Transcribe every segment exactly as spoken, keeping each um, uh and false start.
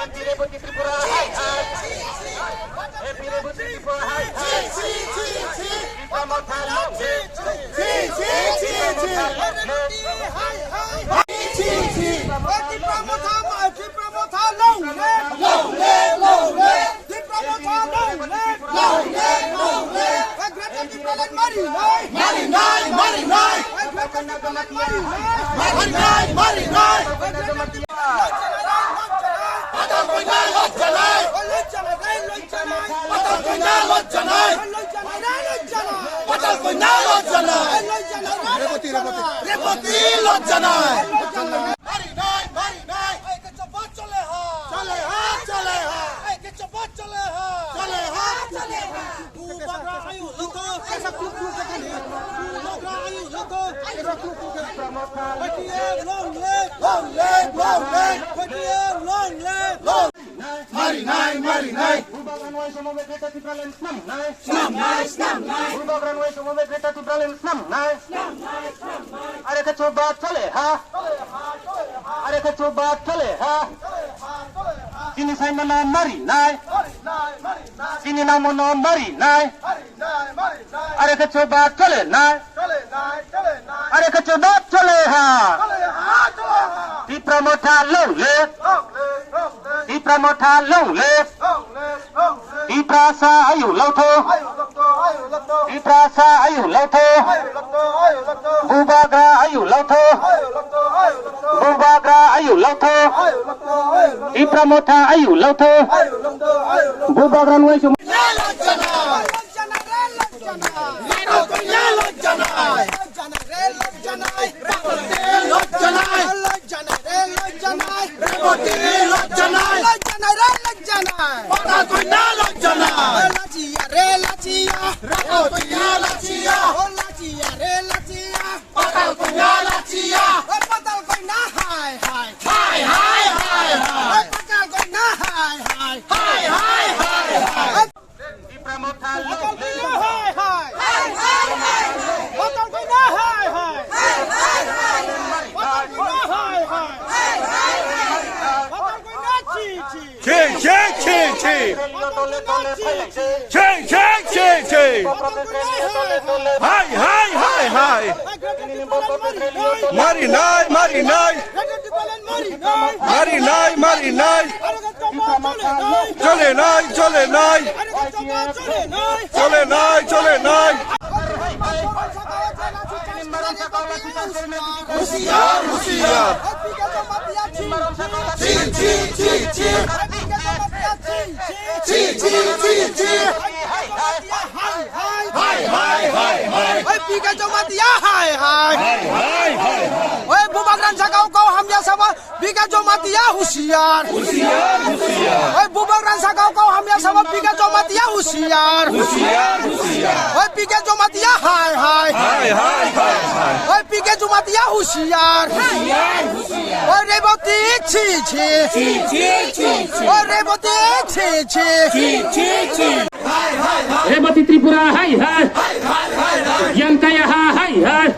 Happy Reboti Tripura, hai, hai. Happy Reboti Tripura, hai, hai. Tipra Motha long live. Tipra Motha long live. Tipra Motha long live. Long live, long live. Tipra Motha long live. Long live, long live. Greater Tipraland mari nai. Mari nai, mari nai. Greater Tipraland mari nai. Mari nai, mari nai. Patal koina lojja nai. Patal koina lojja nai. Patal koina lojja nai. Patal koina lojja nai. Reboti, Reboti. Reboti lojja nai. Mari nai, mari nai. Chole ha. Chole ha, chole ha. Chole ha, chole ha. Bubagra ayuk lotho. Bubagra ayuk lotho. K T F long live. Long live, long live. K T F long live. Long. Mari nai, mari nai. Bubagra nwng somo be Greater Tipraland snam nai. Snam nai, snam nai. Bubagra nwng somo be Greater Tipraland snam nai. Snam nai, snam nai. Are khe chuba chole ha. Are khe chuba chole ha. Chini saimano mari nai. Chini namono mari nai. Are khe chuba chole nai. Are khe chuba chole ha. Tipra Motha long live. Tipra Motha long live. Tiprasa ayuk lotho. Tiprasa ayuk lotho. Bubagra ayuk lotho. Bubagra ayuk lotho. Tipra Motha ayuk lotho. Bubagra nwng somo. Tipra Motha long live. Hai, hai. Patal koina hai, hai. Hai, hai, hai. Patal koina hai, hai. Hai, hai, hai. Patal koina chi, chi. Chi, chi, chi, chi. Patal koina chi, chi. Chi, chi, chi, chi. Patal koina hai, hai. Hai, hai, hai, hai. Mari nai, mari nai. Mari nai, mari nai. Chole nai, chole nai. Chole nai, chole nai. Husiar, husiar. Chi, chi, chi, chi. Chi, chi, chi, chi. Hai, hai, hai, hai. Oi, P K Jamatia, hai, hai. Hai, hai, hai, hai. Oi, Bubagra sakao kau hamya sabo, P K Jamatia husiar. Husiar, husiar. Oi, Bubagra sakao kau hamya sabo, P K Jamatia husiar. Husiar, husiar. Oi, P K Jamatia, hai, hai. Hai, hai, hai, hai. Oi, P K Jamatia husiar. Husiar, husiar. Oi, Reboti, chi, chi. Chi, chi, chi, chi. Oi, Reboti, chi, chi. Chi, chi, chi. Reboti Tripura hai hai. Giyan Kaya ha hai hai.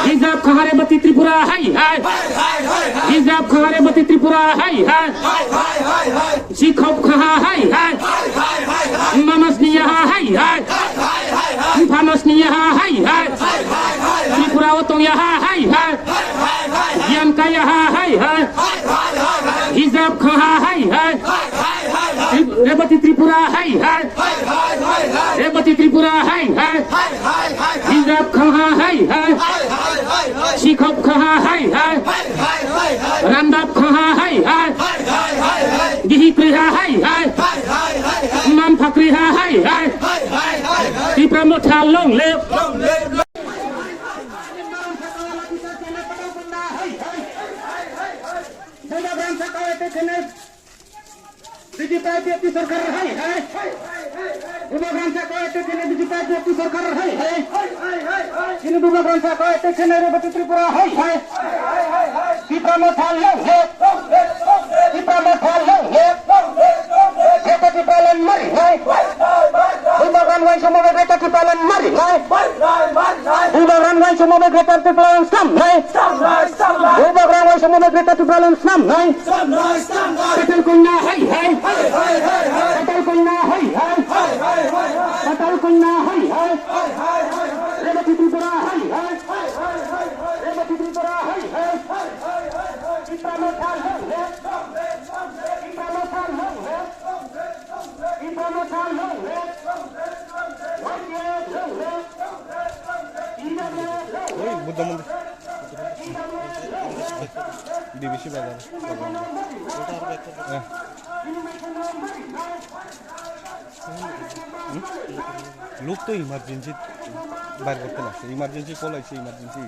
Hijab kha ha Reboti Tripura hai hai. Hijab kha ha Reboti Tripura hai hai. Sikhok kha ha hai hai. Mamas niya ha hai hai. Phanos niya ha hai hai. Tripura o tong ya ha hai hai. Giyan Kaya ha hai hai. Hijab kha ha hai hai. Reboti Tripura hai hai. Reboti Tripura hai hai. Hijab kha ha hai hai. Sikhok kha ha hai hai. Randap kha ha hai hai. Gihi kri ha hai hai. Mam phakri ha hai hai. Tipra Motha long live. Bubagra sakao ete khene B J P I P F T sarkar hai hai. Bubagra sakao ete khene B J P I P F T sarkar hai hai. Chini Bubagra sakao ete khene Reboti Tripura hai hai. Tipra Motha long live. Tipra Motha long live. Greater Tipraland mari nai. Bubagra nwng somo be Greater Tipraland mari nai. Bubagra nwng somo be Greater Tipraland snam nai. Bubagra nwng somo be Neta Tipraland snam nai. Snam nai, snam nai. Patal Kanya hai hai. Hai, hai, hai, hai. Patal Kanya hai hai. Hai, hai, hai, hai. Patal Kanya hai hai. Hai, hai, hai, hai. Rebati Tripura hai hai. Hai, hai, hai, hai. Rebati Tripura hai hai. Hai, hai, hai, hai. Tipra Motha long live. Long live, long live. Tipra Motha long live. Long live, long live. Tipra Motha long live. Long live, long live. Long live, long live. Tipra Motha long live. Oi, Buddha mandir. B B C bazar. Eh. Hmm? Luk to emergency bar korte lagse, emergency call aise, emergency.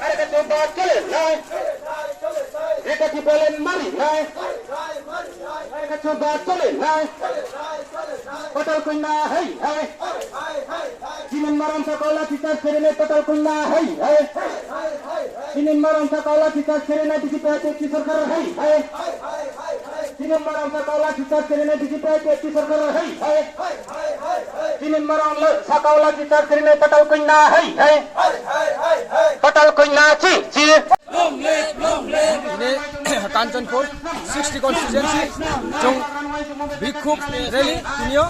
Are ka chuba chole nai. Are ka chuba len mari nai. Are ka chuba chole nai. Patal Kanya hai hai. Chini maram sakao lathi charge khainai Patal Kanya hai hai. Chini maram sakao lathi charge khainai B J P T F T sarkar hai hai. Chini maram sakao lathi charge khainai B J P T F T sarkar hai hai. Chini maram sakao lathi charge khainai Patal Kanya hai hai. Patal Kanya chi chi. Tini Kanchanpur sixty constituency chwng bikhub rally tinio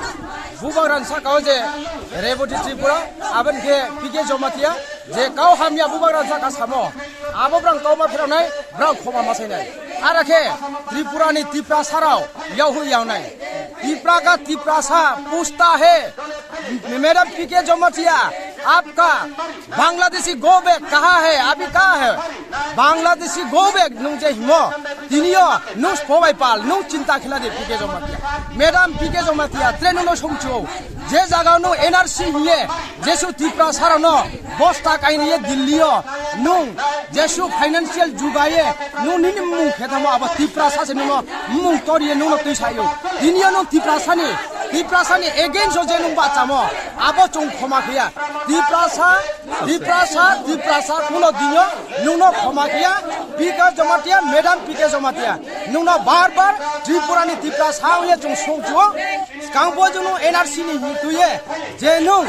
Bubagrani sakao je Rebati Tripura, aboni khe P K Jamatia, je kau hamya Bubagrani saka samo, abo brang kauma pheranai, brang khoma masainai. Ara khe Tripurani Tiprasarao yahwi yawnai. Tipra ka Tiprasa pusta he, Madam P K Jamatia, apka Bangladeshi go back kaha hai, abhi kaha hai? Bangladeshi go back nung je himo, tinio nung spobai pal, nung chinta khila de P K Jamatia. Madam P K Jamatia, tre nung no songcho. Je jaga nung N R C hiye, jesu Tiprasarao no bosta kaini ye Delhi o, nung jesu financial jugaye, nung nini mung khetamo abo Tiprasa se nung no mung toriye nung no twi sayo. Tinio nung Tiprasani, Tiprasani against o je nung bachamo, abo chwng khoma khiya. Tiprasa, Tiprasa, Tiprasa, kuno dinyo nungno khoma khiya, P K Jamatia, Madam P K Jamatia. Nungno bar bar Tripurani Tiprasa hwnwi chwng songchuo. Skangbo junu N R C ni hintwi ye, je nung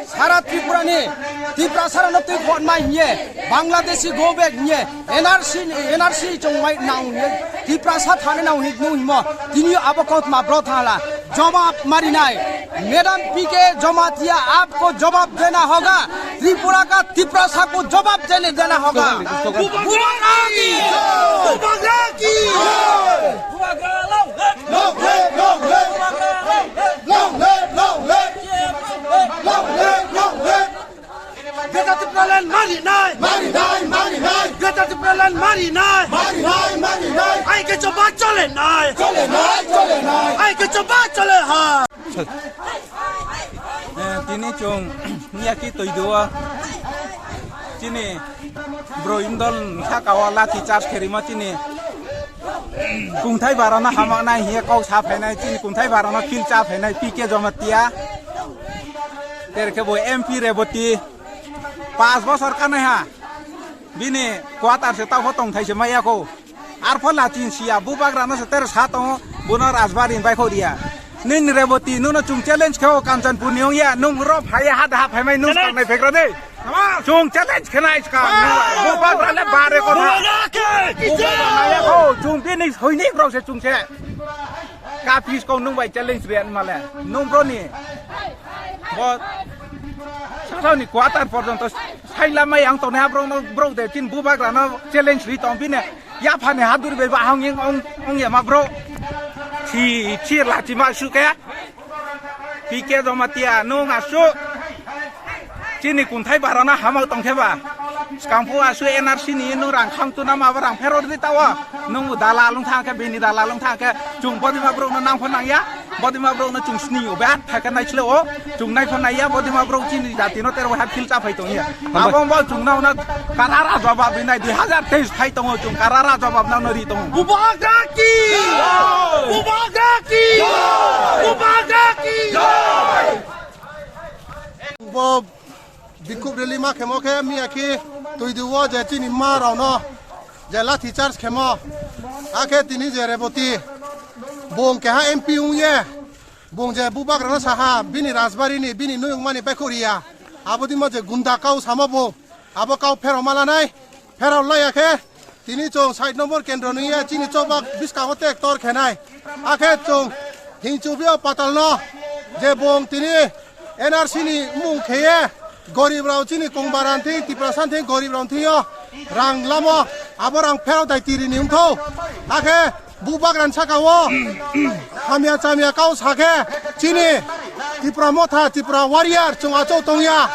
sara Tripurani Tiprasarano twi khonma hiye, Bangladeshi go back hiye, N R C ni, N R C chwng mai nang hiye, Tiprasa thani nang hiye nung himo, tini abo kotma bro thala. Jawab marinai. Madam P K Jamatia, aapko jawab dena hoga. Tripura ka Tiprasa ko jawab dene dena hoga. Bubagra ki jai! Bubagra ki jai! Long live, long live! Long live, long live! Long live, long live! Greater Tipraland mari nai. Mari nai, mari nai. Greater Tipraland mari nai. Mari nai, mari nai. Ai ke choba chole nai. Chole nai, chole nai. Ai ke choba chole ha. Eh, tini chwng miyaki twi duo. Chini bro indol saka o lathi charge kherima chini kungthai barano hamaknai hiye kok sa phainai, chini kungthai barano phil cha phainai P K Jamatia. Tere khe bo M P Reboti pas bosor kanai ha. Bini quarter se tao tongthai se maya ko. Arpho lachin siya, bubagrano se tere sa tongo, bono rajbari bai kho riya. Nini Reboti, nuno chung challenge khe o Kanchanpur ni ongya, nung ro phaiya ha da ha phaimai nung Challenge! Tangnai phegra de. Tamam. Chung challenge khe nai ska. Ah! Bubagrale bare ko tha. Bubagra ki jai! Bubagra ya ko, chung bini soini bro se chung se. Ka pis ko nung bai challenge riya male. Nung bro ni. Bo sasao ni quarter porjonto saila mai ang tongnai ha bro no bro de tin bubagrano challenge ri tong bine. Yaphani hadur bai ba hong ong ong ya ma bro. Thi thi lachi ma su kaya. P K Jamatia nung asu. Chini kunthai barana hamak tongkhe ba. Skangphu asu N R C ni nung rang kham tuna ma ba rang phero di tawa. Nung dala lung thang khe bini dala lung thang khe chung bodi ma bro no nang pho nang ya. Bodima borok no chwng sini o, bet phaikha nai chwle o, chwng nai pha nai ya, bodima borok chini jati no tero ha phil cha phai tong ya. Abo bo chwng no na karara jawab ri nai, dui hazar teis phai tongo, chwng karara jawab no no ri tongo. Bubagra ki! Bubagra ki! Bubagra ki! Bo bikhub rally ma khemo khe miya khi twi di o je chini ma rok no je lathi charge khemo. Akhe tini je Reboti bung keha M P wng ye, bung je bubagra no saha bini rajbari ni bini nuyung mani bai khuriya. Abo di mo je gunda kau samo bo, abo kau phero ma lanai, phero laya khe tini chwng side number kendro nungya chini chobak bwskango tek tor khenai. Akhe chwng hingchubio patalno je bong tini N R C ni mung kheye gorib rao chini kongbaran thing Tiprasa thing gorib rao thingyo rang lamo abo rang phero dai tiri ni wngtho. Akhe bubagra ni saka o hamya chamya kau sakhe chini Tipra Motha, Tipra Warrior chwng achou tongya.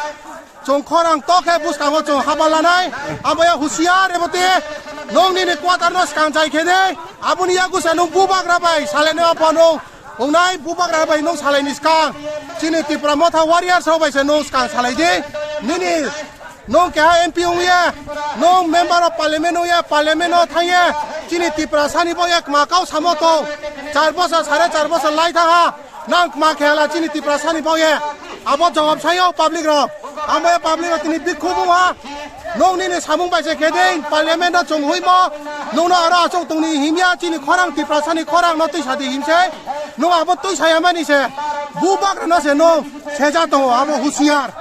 Chwng khorang tokhe bwskango chwng haba lanai. Amaya husiar Reboti, nwng nini quarter no skang chai khe de. Aboni yagusa nwng bubagra bai salainai apha nwng. Wngnai bubagra bai nwng salaini skang. Chini Tipra Motha Warriors rok bai se nwng skang salai di. Nini nwng keha M P wngye, nwng member of parliament wngye, parliament o thangye. Chini Tiprasa ni bo ekma kau samo tong. Char bosor, sare char bosor lai thang ha. Nang kma khela chini Tiprasa ni bo ye. Abo jawab sayo public rok. Amo ye public rok tini bikhubung ha. Nong nini samung bai se kheding parliament o chung hui mo. Nong no aro achuk tong ni himya chini khorang Tiprasa ni khorang no twi sadi himse. Nong abo twi saya mani se. Bubagra no se nong seja tongo abo husiar.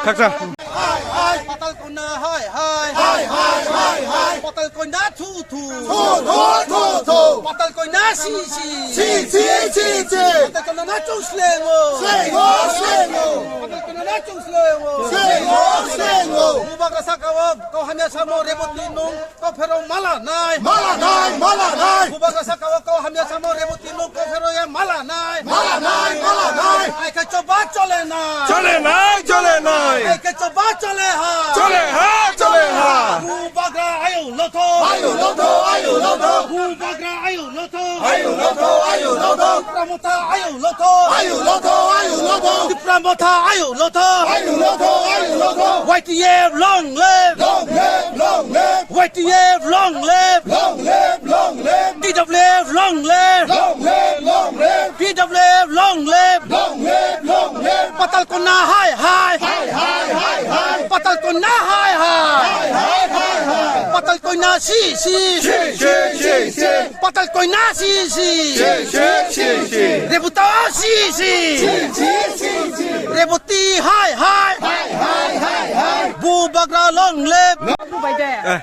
Khaksa. Hai, hai. Patal Kona, hai, hai. Hai, hai, hai, hai. Patal Kona, thu, thu. Thu, thu, thu, thu. Patal Kona, si, si. Si, si, si, si. Patal Kona na chung slengo. Slengo, slengo. Patal Kona na chung slengo. Slengo, slengo. Bubagra saka o, kau hamya samo Reboti nung. Kophero mala nai. Mala nai, mala nai. Bubagra saka o kau hamya samo Reboti nung kophero ye mala nai. Mala nai, mala nai. Ai khe choba chole nai. Chole nai, chole nai. Ai khe choba chole ha. Chole ha, chole ha. Bubagra ayo lotho. Ayo lotho, ayo lotho. Bubagra ayo lotho. Ayo lotho, ayo lotho. Tipra Motha ayo lotho. Ayo lotho, ayo lotho. Tipra Motha ayo lotho. Ayo lotho, ayo lotho. Y T F long live. Long live, long live. Y T F long live. Long live, long live. T W F long live. Long live, long live. T W F long live. Long live, long live. Patal Kona hai hai. Hai, hai, hai, hai. Patal Kona hai hai. Hai, hai, hai, hai. Patal Kona si si. Si, si, si, si. Patal Kona si si. Si, si, si, si. Reboti si si. Si, si, si, si. Reboti hai hai. Hai, hai, hai, hai. Bubagra long live. Eh,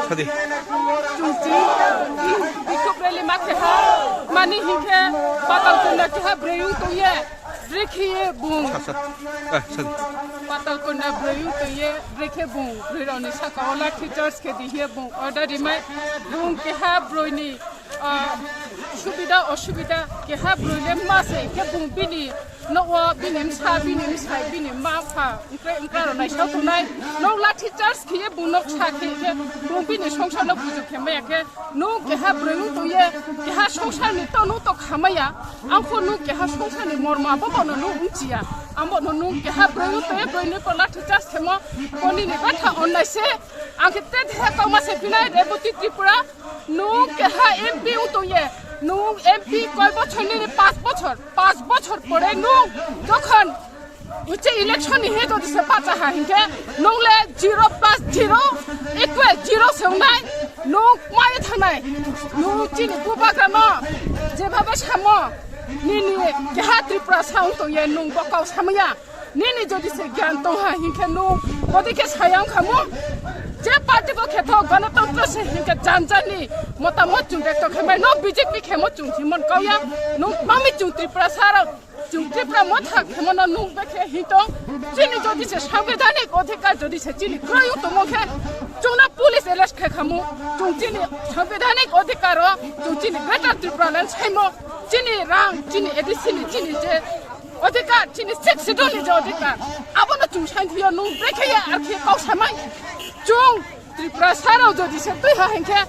sadi. Chungchi, bikhub rally ma khe ha, mani hinkhe Patal Kona keha brwi wng tong ye, bwrwi khe ye bung. Sa, sa. Eh, sadi. Patal Kona brwi wng tong ye, bwrwi khe bung. Bwrwi rok ni saka o lathi charge khe di ye bung. Order rimai, bung keha brwi ni, ah, subida osubida, keha brwi le ma se, khe bung bini Nogo bini bwsa, bini bwsai, bini ma pha, wngkrai wngkra rok naisao tongnai. Nok lathi charge khiye bung nok sa khe khe bung bini songsar no buju khe maya khe nung keha brwi wng tong ye, keha songsar ni to nung to kha maya. Ang pho nung keha songsar ni morma bo bono nung wng chiya. Ang bono nung keha brwi wng tong ye, brwi ni ko lathi charge khemo, bo nini betha onnai se. Ang khe te the kauma se pinai Reboti Tripura. Nung keha M P wng tong ye, nung M P koi bochor nini, pas bochor, pas bochor pore nung jokhon uche election ni he jodi se bacha ha hinkhe nung le zero plus zero equal zero se wngnai, nung mai thanai, nung chini bubagra no jebhabe samo nini keha Tripura sa wng tong ye nung bo kau samaya. Nini jodi se gyan tong ha hinkhe nung bodi khe sayang khamu. Je party bo khe thok, ganatantra se hinkhe janjani motamot chwng bekto khe mai no B J P khemo chwng himon kauya. Nung mami chwng Tripura sarok, chwng Tripura motha khemo no nung bekhe hintong. Chini jodi se sanbidhanik odhikar jodi se chini kroyung tongmo khe chwngno police arrest khe khamu. Chwng chini sanbidhanik odhikar o chwng chini Greater Tripura Land saimo. Chini rang, chini A D C ni, chini je odhikar, chini Sixth Schedule ni je odhikar, abono chwng sainthiyo, nung brekhe ya, arkhe kok samai. Chwng Tripura sarok jodi se twi ha hinkhe,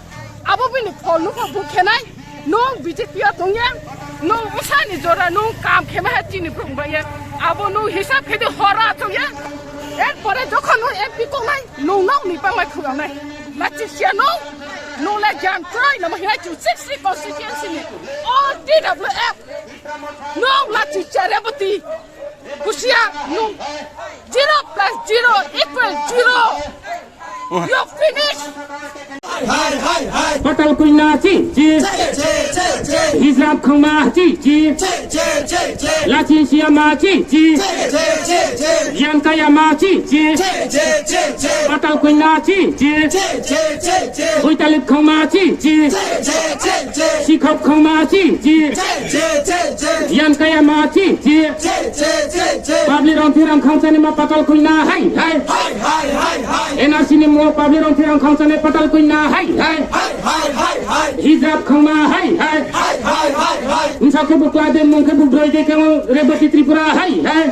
abo bini phol nukho buk khenai, nung B J P o tongya, Nwng wsani jora nwng kam khe ma chini brum bai ya. Abo nwng hisab khe di hora thung ya. Er pore jokhon nwng M P kongnai nwng nok ni pangmai khulongnai. Lachi sia nwng nwng le jan krai namo hinai chu sixty constituency ni. All T W F nwng lachi sia Rebati. Kusia nwng zero plus zero equal zero. You finish. Patal Kanya chi chi. Hijrab Khangma chi chi. Lachin Siama chi chi. Yan Kaya ma chi chi. Patal Kanya chi chi. Buitalip Khangma chi chi. Sikhok Khangma chi chi. Yan Kaya ma chi chi. Public rong thirang khangchani ma Patal Kanya hai hai. N R C ni mo public rong thirang khangchani Patal Kanya hai hai. Hijrab Khangma hai hai. Wngsa khe bukla de mung khe bubroi de khe Rebati Tripura hai hai.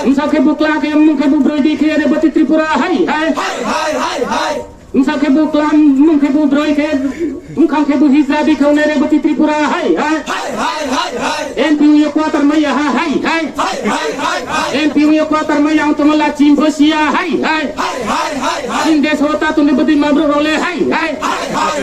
Wngsa khe bukla khe mung khe bubroi de khe Rebati Tripura hai hai. Wngsa khe bukla mung khe bubroi khe wngkhang khe bu hijra bi khe Rebati Tripura hai hai. M P wngya quarter maya ha hai hai. M P wngya quarter maya ang tongla chim phosia hai hai. Chim desh hota tuni budi mabru role hai hai.